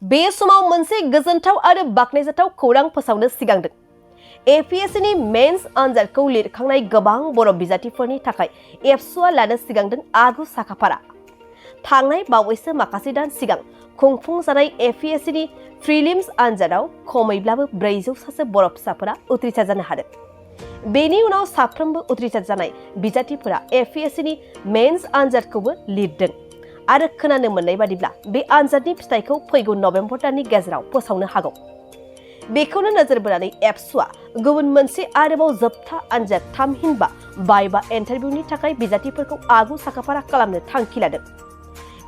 बे समाव मोनसे गोजोनथाव आरो बाख्नायजाथाव खौरां फोसावनो सिगांदों। एपीएससीनि मेन्स आनजादखौ लिरखांनाय गोबां बर' बिजाथिफोरनि थाखाय एबसुआ लानो सिगांदों आगु साखाफारा। थांनाय बावैसो माखासे दान सिगां खुंफुंजानाय एपीएससीनि प्रिलिम्स आनजादाव खमैब्लाबो 400सासो बर' फिसाफोरा उथ्रिसार जानो हादों। बेनि उनाव साफ्रोमबो उथ्रिसार जानाय बिजाथिफोरा एपीएससीनि मेन्स आनजादखौबो लिरदों आरो खोनानो मोननाय बादिब्ला बे आनजादनि फिथाइखौ फैगौ नभेम्बर दाननि गेजेराव फोसावनो हागौ। बेखौनो नोजोर बोनानै एबसुआ गुबुन मोनसे आरोबाव जोबथा आनजाद थामहिनबा बाइबा इन्टारभिउनि थाखाय बिजाथिफोरखौ आगु साखाफारा खालामनो थांखि लादों।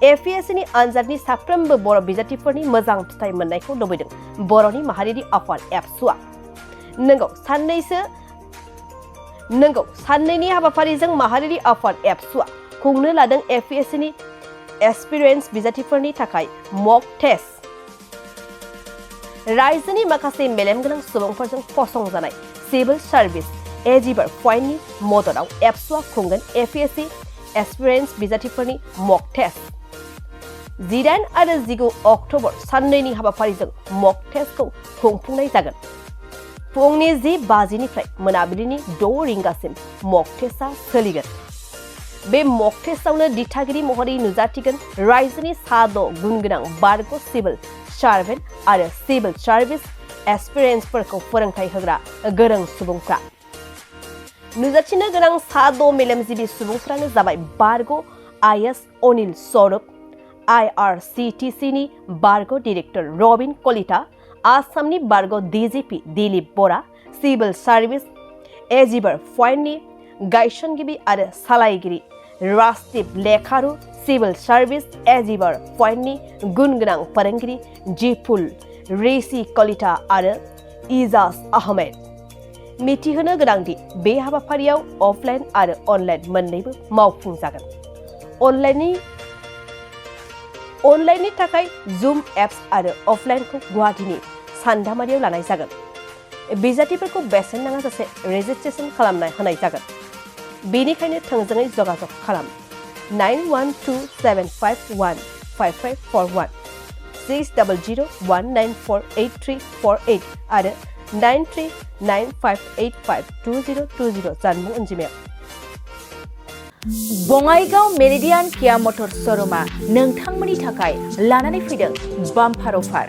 एपीएससीनि आनजादनि साफ्रोमबो बर' बिजाथिफोरनि मोजां फिथाइ मोननायखौ लुबैदों बर'नि माहारियारि आफाद एबसुआ। नंगौ साननैनि हाबाफारिजों माहारियारि आफाद एबसुआ खुंनो लादों एपीएससीनि एक्सपिरियेन्स बिजाथिफोरनि थाखाय मक टेस्ट। रायजोनि माखासे मेलेमगोनां सुबुंफोरजों फसंजानाय सिभिल सार्भिस एजिबार पइन्टनि मददाव एबसुआ खुंगोन एपीएससी एक्सपिरियेन्स बिजाथिफोरनि मक टेस्ट। 18 आरो 19 अक्ट'बर साननैनि हाबाफारिजों मक टेस्टखौ खुंफुंनाय जागोन। फुंनि 10:50निफ्राय मोनाबिलिनि 6 रिंगासिम मक टेस्टआ सोलिगोन। बे मक टेस्टआवनो दिथागिरि महरै नुजाथिगोन रायजोनि 6 गुनगोनां बारग' सिभिल सार्भेन्ट आरो सिभिल सार्भिस एक्सपिरियेन्सफोरखौ फोरोंथाय होग्रा गोरों सुबुंफ्रा। नुजाथिनो गोनां 6 मेलेमजिबि सुबुंफ्रानो जाबाय बारग' आइएस अनिल स्वरूप, आईआरसीटीसीनि बारग' डिरेक्टर रबिन कलिता, आसामनि बारग' डीजीपी दिलीप बरा, सिभिल सार्भिस एजिबार पइन्टनि गायसनगिरि आरो सालायगिरि राजदीप लेखारु, सिभिल सार्भिस एजिबार पइन्टनि गुनगोनां फोरोंगिरि जिफुल रेसि कलिता आरो इजाज आहमेद। मिथिहोनो गोनांदि बे हाबाफारियाव अफलाइन आरो अनलाइन मोन्नैबो मावफुंजागोन। अनलाइननि थाखाय जुम एप्स आरो अफलाइनखौ गुवाहाटीनि सान्दामारियाव लानाय जागोन। बिजाथिफोरखौ बेसेन नाङाजासे रेजिस्ट्रेसन खालामना होनाय जागोन। बेनिखायनो थोंजोङै जगाजग खालाम 9127515541 6001948348 आरो 9395852020 जानबुं अनजिमायाव। बङाइगाव मेरिडियान किया मटर श'रुमा नोंथांमोननि थाखाय लानानै फैदों बाम्पार अफार।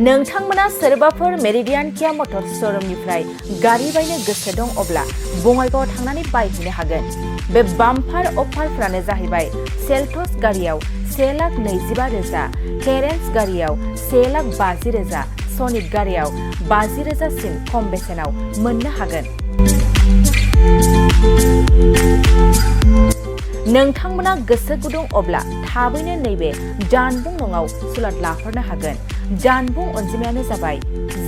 नोंथांमोना सोरबाफोर मेरिडियान किया मटर श'रुमनिफ्राय गारि बायनो गोसो दं अब्ला बङाइगावआव थांनानै बायहैनो हागोन। बे बाम्पार अफारफ्रानो जाहैबाय सेल्टस गारियाव 1,25,000, केरेन्स गारियाव 1,50,000, सनिक गारियाव 50,000सिम खम बेसेनाव मोननो हागोन। नोंथांमोना गोसो गुदुं अब्ला थाबैनो नैबे जानबुं नङाव सुलाद लाहरनो हागोन। जानबुं अनजिमायानो जाबाय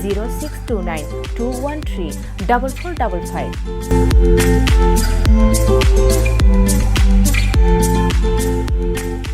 062921344555।